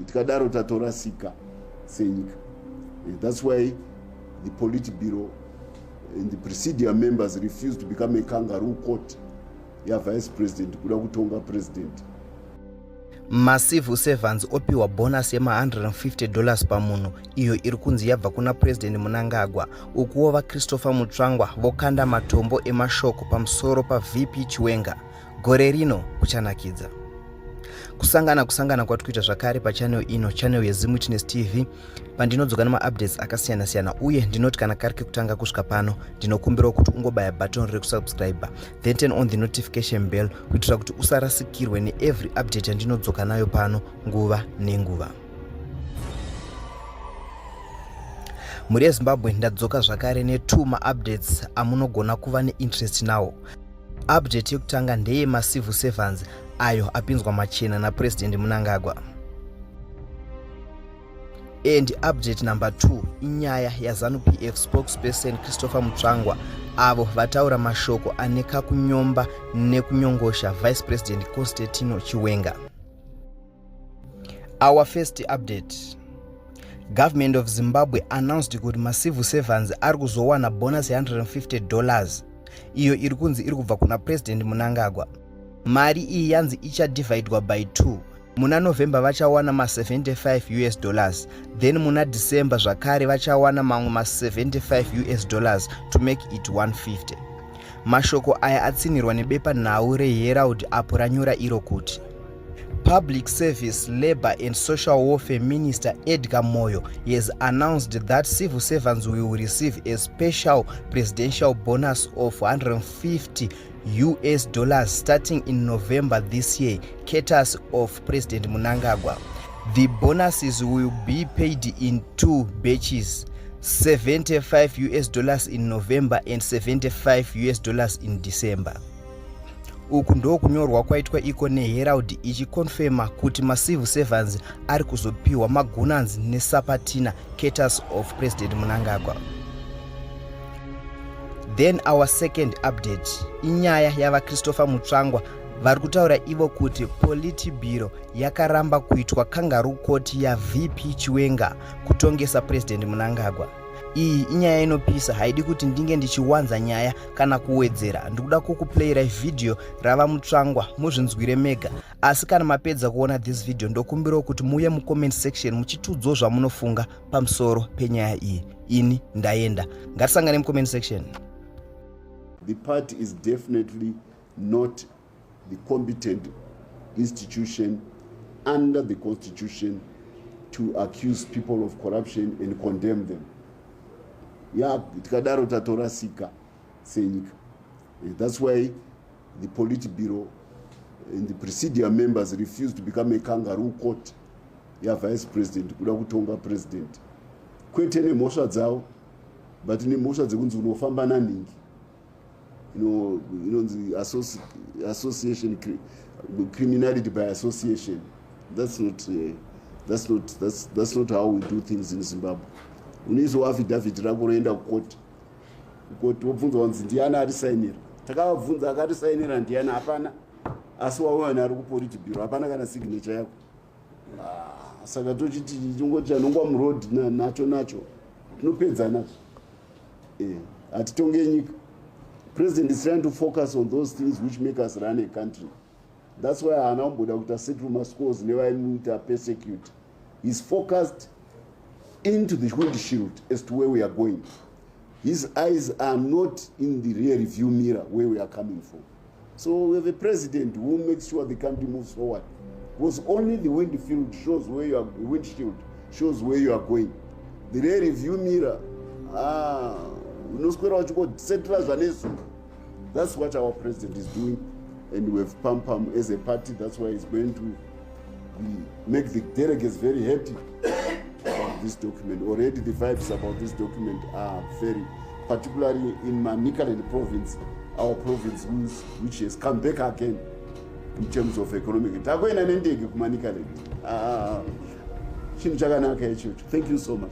Tikadaro tatorasika senyika. That's why the Politburo and the presidium members refused to become a kangaroo court yavice president kuda kutonga president. Macivil servants opiwa bonus yema$150 pamunhu iyo iri kunzi yabva kuna President Mnangagwa. Ukuwo VaChristopher Mutsvangwa vokanda matombo emashoko pamusoro paVP Chiwenga. Gore rino kuchanakidza. Kusangana kusangana kwati kuita zvakare pachannel ino, channel yeZim Witness TV, pandinodzoka nemaupdates akasiyana-siyana. Uye ndinoti kana kari kekutanga kusvika pano, ndinokumbirawo kuti ungobaya button rekusubscribe, then turn on the notification bell kuitira kuti usarasikirwe neevery update yandinodzoka nayo pano nguva nenguva. Mhuri yeZimbabwe, ndadzoka zvakare ne2 maupdates amunogona kuva neinterest nawo. Update yekutanga ndeyemacivil servants ayo apinzwa machena naPresident Mnangagwa, and update number 2 inyaya yaZANU PF spokesperson Christopher Mutsvangwa, avo vataura mashoko ane kakunyomba nekunyongosha Vice President Constantino Chiwenga. Our first update: Government of Zimbabwe announced kuti macivil servants ari kuzowana bonus ye$150 iyo iri kunzi iri kubva kuna President Mnangagwa. Mari iyi yanzi ichadivhaidwa by 2. Muna November vachawana ma75 US dollars, then muna December zvakare vachawana mamwe ma75 US dollars to make it 150. Mashoko aya atsinhirwa nebepa nhau reHerald apo ranyora iro kuti Public Service, Labour and Social Welfare Minister Edgar Moyo has announced that civil servants will receive a special presidential bonus of US$150 starting in November this year, courtesy of President Mnangagwa. The bonuses will be paid in two batches: US$75 in November and US$75 in December. Uku ndokunyorwa kwaitwa iko neHerald ichikonfema kuti macivil servants ari kuzopiwa magunanzi nesapatina courtesy of President Mnangagwa. Then our second update inyaya yavaChristopher Mutsvangwa vari kutaura ivo kuti Politburo yakaramba kuitwa kangaroo court yaVP Chiwenga kutongesa President Mnangagwa. Iyi inyaya inopisa, haidi kuti ndinge ndichiwanza nyaya kana kuwedzera. Ndikuda kukuplayirai vhidhiyo rava Mutsvangwa muzvinzwire mega. Asi kana mapedza kuona this video, ndokumbirawo kuti muuye mucomment section muchitiudzawo zvamunofunga pamusoro penyaya iyi. Ini ndaenda, ngatisangane mucomment section. The party is definitely not the competent institution under the constitution to accuse people of corruption and condemn them. Ya, tikadaro tatorasika senyika. That's why the Politburo and the presidium members refused to become a kangaroo court yavice president kuda kutonga president, kwete nemhosva dzavo but nemhosva dzekunzi unofamba nanhingi, inonzi association, criminality by association. That's not how we do things in Zimbabwe. Unoiswa affidavit rako, roenda kukoti, kukoti wobvunzwa kunzi ndiani arisainira. Takavabvunza, akarisainira ndiani? Hapana. Asi wauwana ari kuPolitburo, hapana kana signature yako. Ah, saka tochiti chingoti chanongwa muroad nacho nacho tinopedza nacho. Hatitonge nyika. President is trying to focus on those things which make us run a country. That's why haana kumboda kuita settle mascores nevaimuita persecute. He's focused into the windshield as to where we are going. His eyes are not in the rear view mirror, where we are coming from. So we have a president who makes sure the country moves forward, because only the windshield shows where you are, windshield shows where you are going. The rear view mirror, ah, unoswera uchingosetera zvanezuva. That's what our president is doing, and we have pam pam as a party. That's why he's going to make the delegates very happy about this document. Already the vibes about this document are very, particularly in Manicaland Province, our province, which has come back again in terms of economic. Takuenda nendege kuManicaland. Ah, chinhu chakanaka ichocho. Thank you so much.